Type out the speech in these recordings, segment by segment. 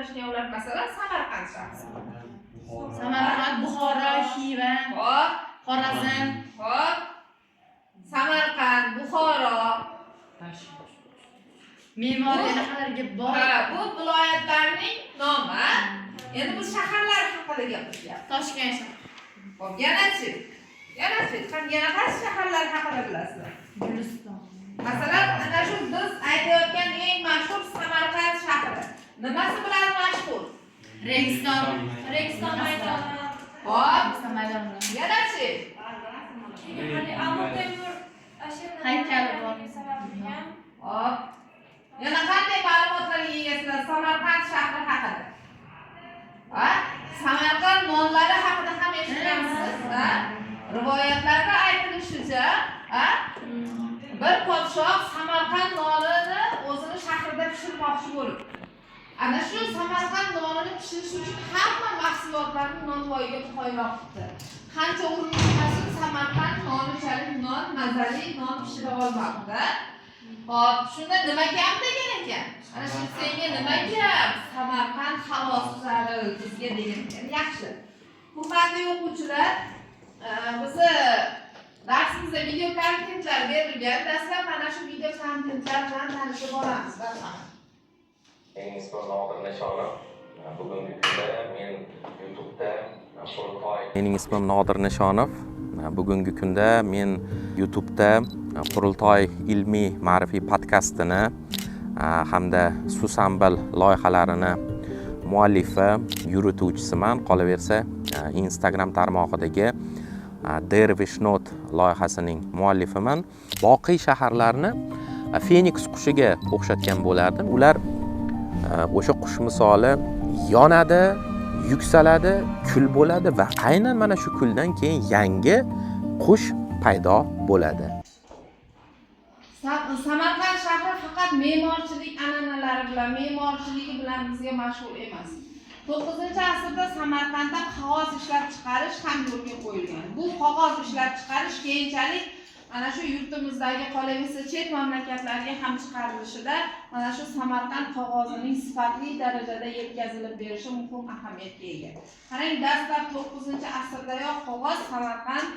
tanishgan ular? Masalan, Samarqand shahri. Samarqand, Buxoro, Xiva, Hop, Xorazm. Hop. Samarqand, Buxoro. Me'moriy anaqalarga boy. Ha, bu viloyatlarning nomi, ha? Endi bu shaharlar haqida gapiryapmiz. Toshkent shahri. Hop, yanachi? Yanachi? Yana qaysi shaharlar haqida bilasizlar? Guliston. Masalan, ana shu biz aytayotgan eng mashhur Samarqand shahri. Nimasi bilan mashhur? Registon. Registon maydoni. Hop, Registon maydoni bilan. yanachi? Keyin hali Amir Temur ashirni Haykali bor. sababli ham. Hop. Yana qanday ma'lumotlarga egasizlar Samarqand shahri haqida? Ha? Samarqand nonlari haqida ham eshitgansiz, ha? Rivoyatlarda aytilishicha, ha? Bir podshoh Samarqand nonini o'zini shahrida pishirmoqchi bo'lib, ana shu Samarqand nonini pishirish uchun hamma mahsulotlarni nonvoyga muhayyo qilibdi. Qancha urinmasin, Samarqand nonichalik non, mazali non pishira olmabdi. Hop, shunda nima kam degan ekan? Ana shu senga nima kam? Samarqand havosi zarur bizga degan ekan. Yaxshi. Hurmatli o'quvchilar, bizni darsimizda video kontentlar berilgan. Dastlab mana shu video kontentlar bilan tanishib olamiz. Marhamat. Mening ismim Nodir Nishonov. Bugungi kunda men YouTube'da Qurultoy Mening ismim Nodir Nishonov. Bugungi kunda men YouTube'da Qurultoy ilmiy ma'rifiy podkastini hamda Susambil loyihalarini muallifi, yurituvchisiman. Qolaversa, Instagram tarmog'idagi Dervish Note loyihasining muallifiman. Boqiy shaharlarni Feniks qushiga o'xshatgan bo'lardim. Ular o'sha qush misoli yonadi, yuksaladi, kul bo'ladi va aynan mana shu kuldan keyin yangi qush paydo bo'ladi. Samarqand shahri faqat me'morchilik an'analari bilan, me'morchiligi bilan bizga mashhur emas. 9-asrda Samarqandda qog'oz ishlab chiqarish ham yo'lga qo'yilgan. Bu qog'oz ishlab chiqarish keyinchalik mana shu yurtimizdagi, qolaversa, chet mamlakatlarga ham chiqarilishida mana shu Samarqand qog'ozining sifatli darajada yetkazilib berishi muhim ahamiyatga ega. Qarang, dastlab 9-asrdayoq qog'oz Samarqand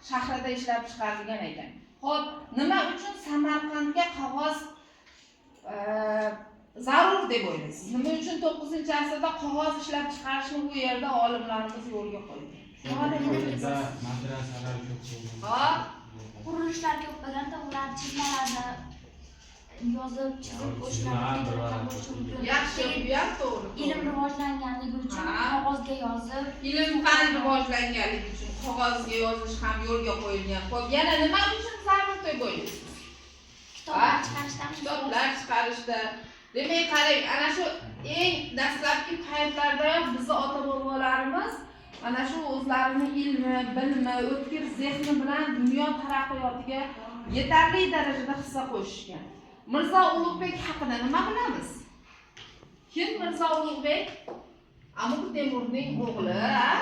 shahrida ishlab chiqarilgan ekan. Xo'p, nima uchun Samarqandga qog'oz zarur deb o'ylaysiz? Nima uchun 9-asrda qog'oz ishlab chiqarishni bu yerda olimlarimiz yo'lga qo'ydi? Madrasalar ko'p bo'lgan. Hop, Qurilishlar ko'p bo'lganda, ular chizmalarni yozib, chizib, o'shalarni bo'lishi mumkin. Yaxshi, bu ham to'g'ri. Ilm rivojlanganligi uchun qog'ozga yozib. Ilm fan rivojlanganligi uchun qog'ozga yozish ham yo'lga qo'yilgan. Xo'p, yana nima uchun zarur deb o'ylaysiz? Kitoblar chiqarishdan. Kitoblar chiqarishda. Demak, qarang, ana shu eng dastlabki paytlardayoq bizni ota bobolarimiz mana shu o'zlarini ilmi, bilimi, o'tkir zehni bilan dunyo taraqqiyotiga yetarli darajada hissa qo'shishgan. Mirzo Ulug'bek haqida nima bilamiz? Kim Mirzo Ulug'bek? Amir Temurning o'g'li, a?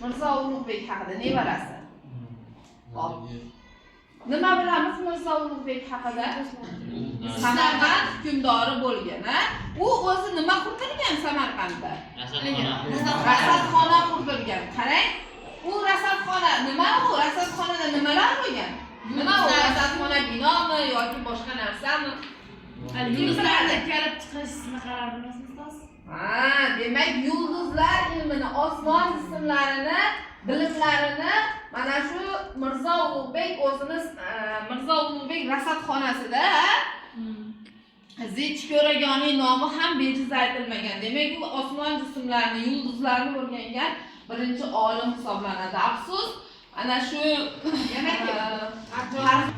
Mirzo Ulug'bek haqida, nevarasi. Hop. Nima bilamiz Mirzo Ulug'bek haqida? Samarqand hukmdori bo'lgan, a? U o'zi nima qurdirgan Samarqandda? Rasadxona qurdirgan. Qarang, u rasadxona nima u? Rasadxonada nimalar bo'lgan? Nima u rasadxona, binomi yoki boshqa narsami? Yulduzlarni kelib chiqish bunaqalar bilmasmiz, ustoz. Ha, demak, yulduzlar ilmini, osmon jismlarini bilimlarini mana shu Mirzo Ulug'bek o'zini Mirzo Ulug'bek rasadxonasida Zich ko'ragonning nomi ham bejiz aytilmagan. Demak, u osmon jismlarini, yulduzlarni o'rgangan birinchi olim hisoblanadi. Afsus, ana shu Yana kim?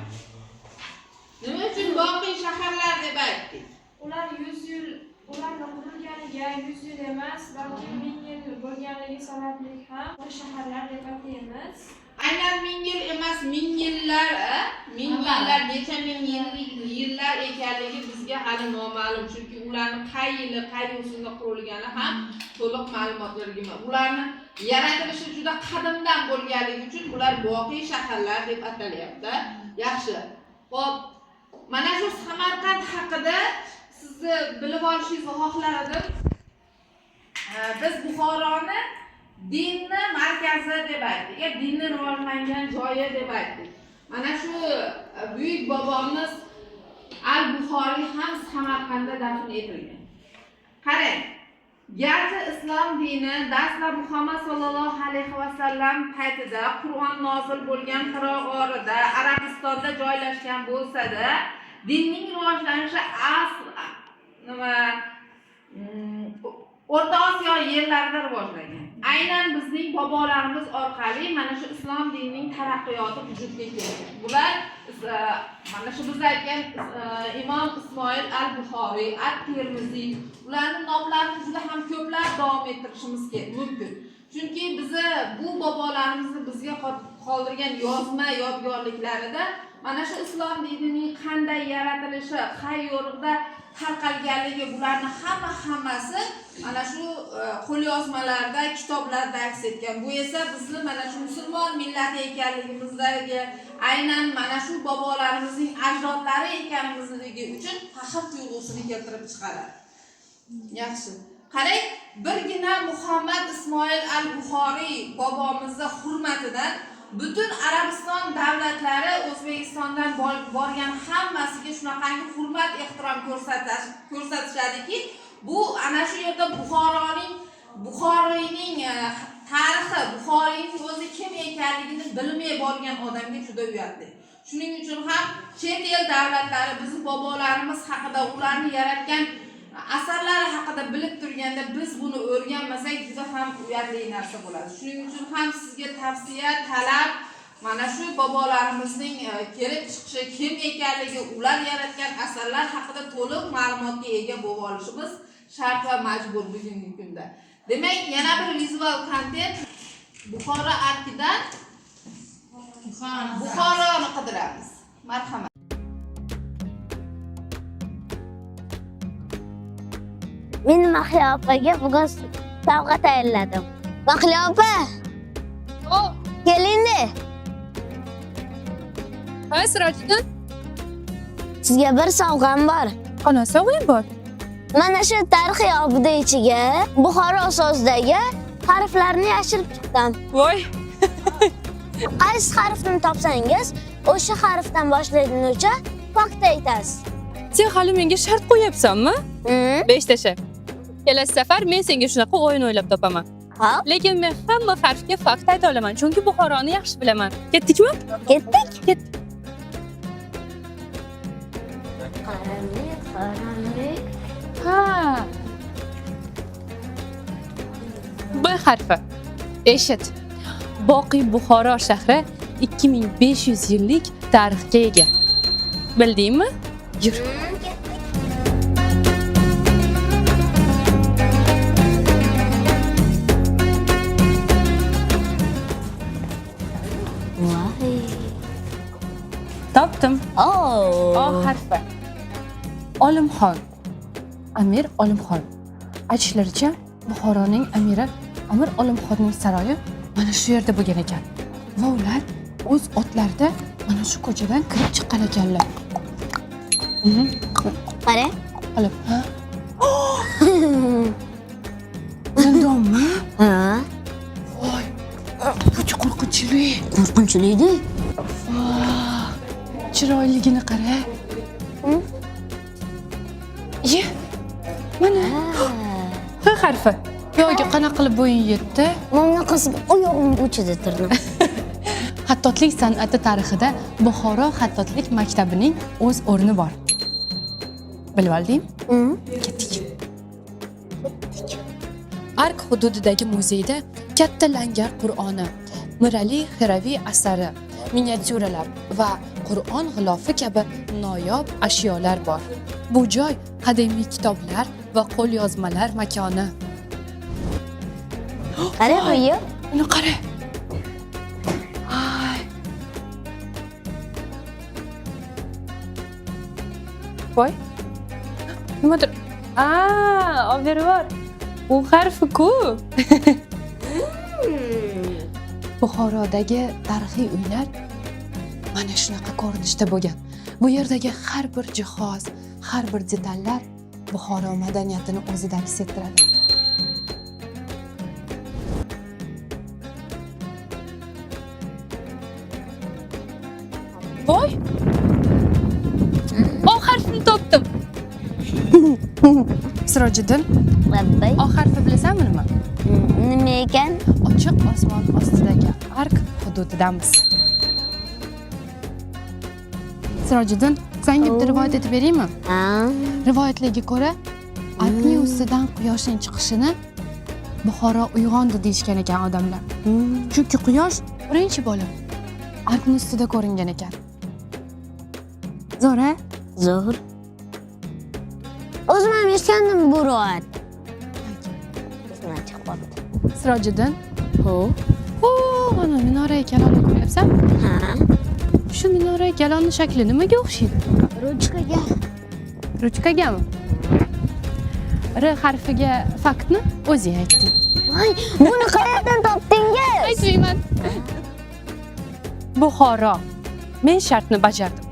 Nima uchun boqiy shaharlar deb aytdik? Ular 100 yil, ularni qurilganiga 100 yil emas, balki 1000 yil bo'lganligi sababli ham bu shaharlar deb ataymiz. Aynan 1000 yil emas, ming yillar, a? Ming yillar, necha ming yillik yillar ekanligi bizga hali noma'lum, chunki ularni qay yili, qay yo'sinda qurilgani ham to'liq ma'lumotlarga emas. Ularni yaratilishi juda qadimdan bo'lganligi uchun bular boqiy shaharlar deb atalyapti. Yaxshi, ho'p, mana shu Samarqand haqida Sizni bilib olishingizni xohlar edim. Biz Buxoroni dinni markazi deb aytdik, dinni rivojlangan joyi deb aytdik. Mana shu buyuk bobomiz Al-Buxoriy ham Samarqandda dafn etilgan. Qarang, garchi islom dini dastlab Muhammad sollallohu alayhi vasallam paytida Qur'on nozil bo'lgan Hiro g'orida, Arabistonda joylashgan bo'lsa-da, dinning rivojlanishi asl nima O'rta Osiyo yerlarida rivojlangan. Aynan bizning bobolarimiz orqali mana shu islom dinining taraqqiyoti vujudga kelgan. Bular mana shu biz aytgan Imom Ismoil al-Buxoriy, at-Termiziy, ularning nomlarini juda ham ko'plab davom ettirishimiz mumkin. Chunki bizni bu bobolarimizni bizga qoldirgan yozma yodgorliklarida mana shu islom dinining qanday yaratilishi, qay yo'riqda tarqalganligi, bularni hammasi mana shu qo'lyozmalarda, kitoblarda aks etgan. Bu esa bizni mana shu musulmon millati ekanligimizdagi, aynan mana shu bobolarimizning ajdodlari ekanimizligi uchun faxr tuyg'usini keltirib chiqaradi. Yaxshi. Qarang, birgina Muhammad Ismoil al-Buxoriy bobomizni hurmatidan butun Arabiston davlatlari O'zbekistondan borgan hammasiga shunaqangi hurmat, ehtirom ko'rsatishadiki, bu ana shu yerda Buxoriyning tarixi, Buxoriyning o'zi kim ekanligini bilmay borgan odamga juda uyatli. Shuning uchun ham chet el davlatlari bizni bobolarimiz haqida, ularni yaratgan asarlari haqida bilib turganda biz buni o'rganmasak juda ham uyatli narsa bo'ladi. Shuning uchun ham sizga tavsiya, talab mana shu bobolarimizning kelib chiqishi, kim ekanligi, ular yaratgan asarlar haqida to'liq ma'lumotga ega bo'lib olishimiz shart va majbur bugungi kunda. Demak, yana bir vizual kontent Buxoro arkidan Buxoroni qidiramiz. Marhamat. Men Mahliyo opaga bugun sovg'a tayyorladim. Mahliyo opa! Keling-da. Ha, Sirojiddin? Sizga bir sovg'am bor. Qanaqa sovg'ang bor? Mana shu tarixiy obida ichiga Buxoro so'zidagi harflarni yashirib chiqdim. Voy! Qaysi harfni topsangiz, o'sha harfdan boshlanuvchi fakt aytasiz. Sen hali menga shart qo'yapsanmi? 5 tasha. Kelasi safar men senga shunaqa o'yin o'ylab topaman. Hop. Lekin men hamma harfga fakt ayta olaman, chunki Buxoroni yaxshi bilaman. Ketdikmi? Ketdik. Ketdik. Qaramlik, qaramlik. Ha. B harfi. Eshit. Boqiy Buxoro shahri 2500 yillik tarixga ega. Bildingmi? Yur. Voy. Topdim. Oh. O harfi. Olimxon. Amir Olimxon. Aytishlaricha, Buxoroning amiri Amir Olimxonning saroyi mana shu yerda bo'lgan ekan. Va ular o'z otlarida mana shu ko'chadan kirib chiqqan ekanlar. Qarang. Qilib, ha? Zindonmi? Ha. Voy. Juda qo'rqinchli. Qo'rqinchli-da. Chiroyligini qara. Ye. Mana H harfi. Yo'q, qanaqa qilib bo'ying yetdi? Mana bunaqasiga oyog'im uchida turdim. Xattotlik san'ati tarixida Buxoro xattotlik maktabining o'z o'rni bor. Bilib oldingmi? Ketdik. Ark hududidagi muzeyda katta langar Qur'oni, Mirali Xiraviy asari, miniatyuralar va Qur'on g'ilofi kabi noyob ashyolar bor. Bu joy qadimiy kitoblar va qo'lyozmalar makoni. Qarang, qo'yib. Uni qara. Ay. Voy. Nimadir? Aa, olib berib yubor. U harfi-ku. Buxorodagi tarixiy uylar mana shunaqa ko'rinishda bo'lgan. Bu yerdagi har bir jihoz, har bir detallar Buxoro madaniyatini o'zida aks ettiradi. Voy! O harfini topdim. Sirojiddin, Labbay. O harfi bilasanmi nima? Nima ekan? Ochiq osmon ostidagi ark hududidamiz. Sirojiddin, senga bitta rivoyat aytib beraymi? Ha. Rivoyatlarga ko'ra, arkning ustidan quyoshning chiqishini Buxoro uyg'ondi deyishgan ekan odamlar. Chunki quyosh birinchi bo'lib arkning ustida ko'ringan ekan. Zo'r, a? Zo'r. O'zim ham eshitgandim bu rivoyat. Esimdan chiqib qoldi. Sirojiddin, Ho. ho, mana minora kalonni ko'ryapsanmi? Ha. Shu minora kalonni shakli nimaga o'xshaydi? Ruchkaga. Ruchkagami? R harfiga faktni o'zing aytding. Voy, buni qayerdan topdingiz? Aytmayman. Buxoro. Men shartni bajardim.